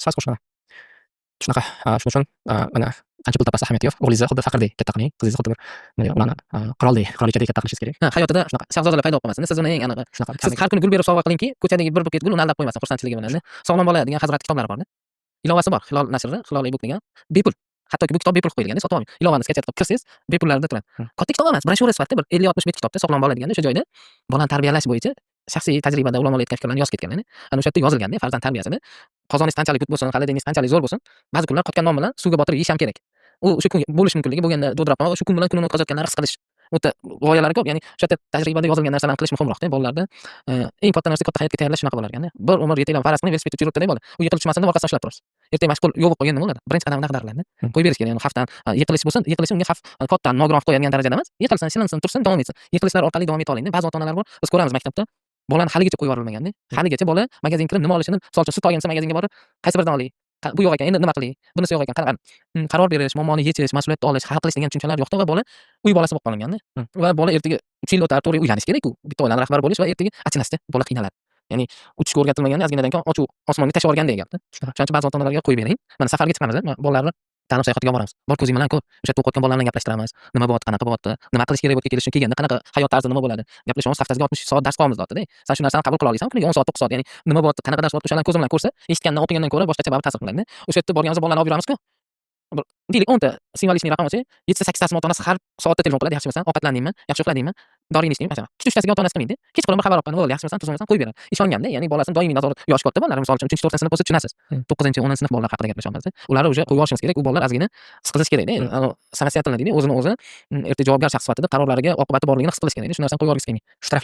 Сразу qo'shilaman. Shunaqa, shuning uchun, mana, qancha pul topasiz, ahamiyati yo'q. O'g'lingizni xuddi faqirday katta qiling, qizingizni xuddi bir nima, ularni qiroldek, qirolichadek katta qilishingiz kerak. Ha, hayotida Shunaqa. shahzodalar paydo bo'lib qolmasin. Siz uni eng anaqa Shunaqa. Siz har kuni gul berib sovg'a qilingki, ko'chadagi bir buket gul uni aldab qo'ymasin xursandchiligi bilan. Sog'lom bola degan hazrat kitoblari borda. Ilovasi bor. Hilol nashri, Hilol ebook degan. Bepul. Hattoki bu kitob bepul qilib qo'yilganda, sotib olmang. Ilovani скачать qilib kirsangiz, bepullarda turadi. Katta kitob emas, broshyura sifatida bir 50-60 bet kitobda "Sog'lom bola" deganda, o'sha joyda bolani tarbiyalash bo'yicha shaxsiy tajribada ulamolar aytgan fikrlarni yozib ketganlar. Ana o'sha yerda yozilganda, farzand tarbiyasida qozoningiz qanchalik but bo'lsin, xolodilnigingiz qanchalik zo'r bo'lsin, ba'zi kunlar qotgan non bilan suvga botirib yeyish ham kerak. U o'sha kun bo'lishi mumkinligi bo'lganda dovdirab qolma, o'sha kun bilan kunini o'tkazayotganlarni his qilish. U yerda g'oyalari ko'p, ya'ni o'sha yerda tajribada yozilgan narsalarni qilish muhimroqda bolalarda. Eng katta narsa, katta hayotga tayyorlash shunaqa bo'lar ekanda. Bir umr yetaklab, faraz qiling, velosipedda yuribdi bola. U yiqilib tushmasin deb orqasidan ushlab turasiz. Ertaga mashg'ul yo'q bo'lib qolganda nima bo'ladi? Birinchi qadamida ag'dariladi. Qo'yib berish kerak, ya'ni xavfdan yiqilish bo'lsin, yiqilishi unga xavf katta nogiron qilib qo'yadigan darajada emas. Yiqilsin, shilinsin, tursin, davom etsin. Yiqilishlar orqali davom eta oladi. Ba'zi ota-onalar bor, biz ko'ramiz maktabda, bolani haligacha qo'yib yuborilmaganda. Haligacha bola magazinga kirib nima olishini, misol uchun, sut olgan desa, magazinga borib, qaysi biridan olay? Bu yo'q ekan, endi nima qilay? Bunisi yo'q ekan, qanaqa? Qaror berish, muammoni yechish, mas'uliyatni olish, hal qilish degan tushunchalar yo'qda va bola uy bolasi bo'lib qolinganda. Va bola ertaga 3 yil o'tar, 4 yil uylanish kerak-ku. Bitta oilani rahbari bo'lish va ertaga achinasizda, bola qiynaladi. Ya'ni uchishga o'rgatilmaganda, ozginadan keyin ochuv osmonga tashlab yuborgandek gapda. Shuning uchun ba'zi ota-onalarga qo'yib bering. Mana, safarga chiqamiz, bolalarni ta'lim sayohatiga olib boramiz. Bor, ko'zing bilan ko'r. O'sha yerda o'qiyotgan bolalar bilan gaplashtiramiz. Nima bo'lyapti, qanaqa bo'lyapti, nima qilish kerak bu yerga kelish uchun, kelganda qanaqa hayot tarzi nima bo'ladi? Gaplashamiz, haftasiga 60 soat dars qilyapmiz deyapti-da. San shu narsani qabul qila olasan, kuniga 10 soat, 9 soat, ya'ni nima bo'lyapti, qanaqa dars bo'lyapti, o'shalarni ko'zim bilan ko'rsa, eshitgandan, o'qigandan ko'ra boshqacha baribir ta'sir qiladi. O'sha yerda borganimizda bolalarni olib yuramiz-ku. Bir deylik, 10 ta символичный raqam olsak, 7 ta, 8 tasini ota-onasi har soatda telefon qiladi: "Yaxshimisan, ovqatlandingmi, yaxshi uxladingmi, doringni ichdingmi?" Masalan, ikkita, uchtasiga ota-onasi qilmaydi. Kechqurun bir xabar olib, "Bo'ldi, yaxshimisan, tuzukmisan?" qo'yib beradi. Ishonganda, ya'ni bolasini doimiy nazorat, yoshi katta bolalar, misol uchun, 3, 4 sinf bo'lsa tushunasiz. 9, 10 sinf bolalar haqida gaplashyapmiz. Ularni уже qo'yib yuborishimiz kerak. U bolalar ozgina his qilish kerakda. Самостоятельно deydi, o'zini o'zi ertaga javobgar shaxs sifatida qarorlariga oqibati borligini his qilish kerak. Shu narsani qo'yib yuborgisi kelmaydi. Shu taraflama.